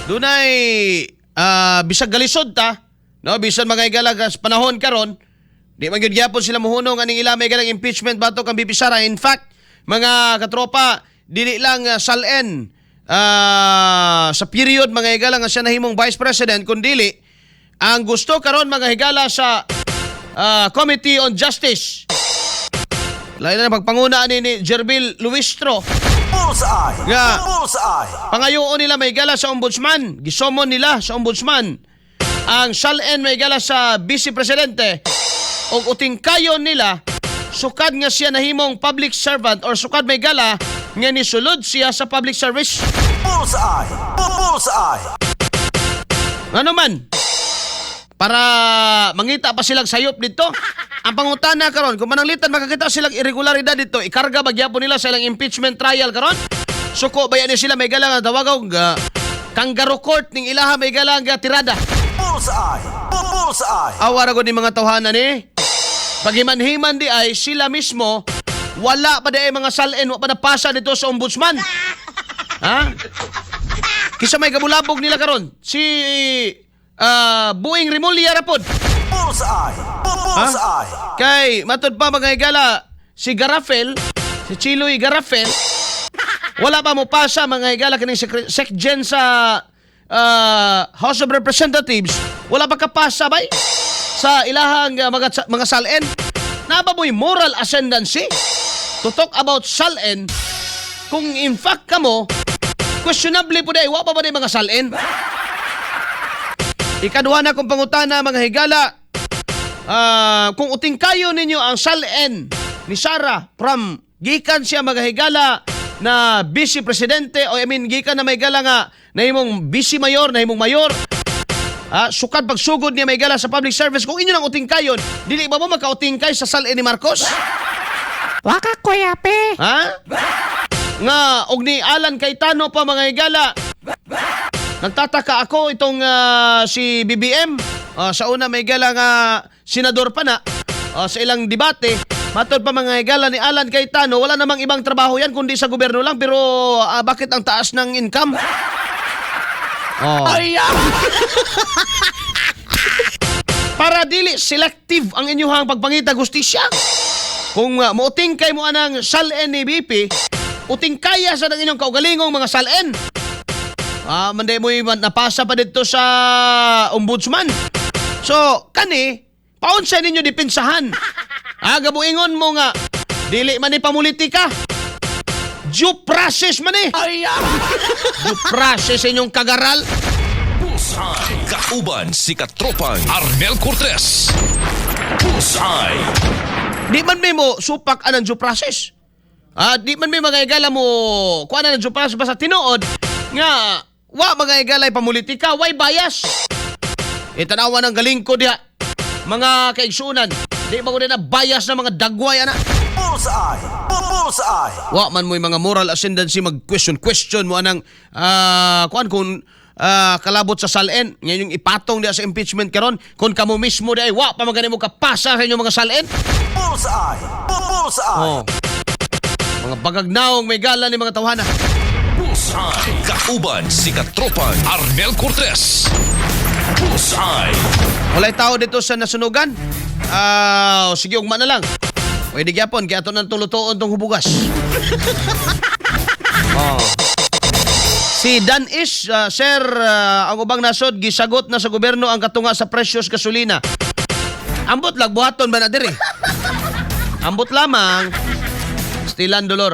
Dunay bisag galisod ta, no, bisan mga higala sa panahon karon, di man gyud gyapon sila muhunong aning ila, may galang, impeachment batok ang VP Sara. In fact, mga katropa, dili lang SALN sa period, mga higala, nga siya nahimong vice president, kundili ang gusto karon, mga higala, sa Committee on Justice, lain na pagpanguna ani ni Gerville Luistro Bullseye! nga Bullseye! pangayoon nila, may gala, sa ombudsman. Gi-summon nila sa ombudsman ang SALN, may gala, sa vice presidente og uting kayon nila sukad nga siya nahimong public servant or sukad, may gala, nga nisulod siya sa public service. Bullseye! Bullseye! Ano man? Para mangita pa silang sayop dito. Ang pangutana karon, kung mananglitan makakita silang irregularidad dito, ikarga ba gyapon nila sa ilang impeachment trial karon? Suko ba ni sila, may gala, nga tawagaw nga kangaroo court ning ilaha, may gala, nga tirada? Bullseye! Bullseye! Awa ra gud ni mga tawhana ni. Paghiman-himan di ay sila mismo wala pa di ay mga SALN, wa pa napasa dito sa ombudsman. Ha? Kisa may kabulabog nila karon? Si Buing Remulla ra pod. Bullseye! Bullseye! Kay matud pa, mga higala, si Garafel, si Chiloy Garafel, wala pa mo pasa, mga higala, kining SecGen sa House of Representatives, wala pa kapasa bay sa ilahang mga SALN. Naa ba mo'y moral ascendancy to talk about SALN kung in fact kamo questionable po day, wa pa ba day mga SALN? Ikaduha na kong pangutana, mga higala, kung uting kayo ninyo ang SALN ni Sara from gikan siya, mga higala, na vice presidente o I mean gikan na, may gala, nga nahimong vice mayor, nahimong mayor, sukad pagsugod niya, may gala, sa public service, kung inyo nang uting kayon, dili ba mo makauting kay sa SALN ni Marcos? Waka, Kuya Pe. Ha? Nga og ni Alan Cayetano pa, mga higala. Nagtataka ako itong si BBM, sa una, may gala, nga senador pa na, sa ilang debate. Matod pa, mga higala, ni Alan Cayetano, wala namang ibang trabaho yan kundi sa gobyerno lang, pero bakit ang taas ng income? Oh. Para dili selective ang inyong pagpangita gustisya. Kung muuting kay mo anang SALN ni BP, uting kaya sa ng inyong kaugalingong mga SALN. Manday mo napasa pa dito sa ombudsman. So, kani, paunsa ninyo depensahan? Gabuingon mo nga, dili man ni pamulitika. Due process man eh. Due process inyong kagaral. Bullseye. Kauban si Katropang Arnel Cortez. Bullseye. Di man may mo supak anang due process. Di man may mga igala mo kuha na ng due process, basta tinuod nga wa mga igalay pamulitika, way bias. Itanawa ng galing ko diha, mga kaigsunan. Di ba ko na bias na mga dagway ana? Bullseye! Bullseye! Wa man mo'y mga moral ascendancy mag question question mo anang kuan kung kalabot sa SALN ngayon yung ipatong diha sa impeachment karon kung kamo mismo diay wa pa magani mo kapasa sa inyong mga SALN. Bullseye! Bullseye! Oh. Mga bagag naong, may gala, ni mga tawhana. Bullseye. Kauban si Katropang Arnel Cortez. Bullseye. Walay tao dito sa nasunugan. Sige, ugma na lang. Pwede gyapon kaya ato nang tulutoon tong hubugas. Oh. Si Dan Is, sir, ang ubang nasod gisagot na sa gobyerno ang katunga sa presyos gasolina. Ambot lag buhaton ba na diri? Ambot lamang. Stilan dolor.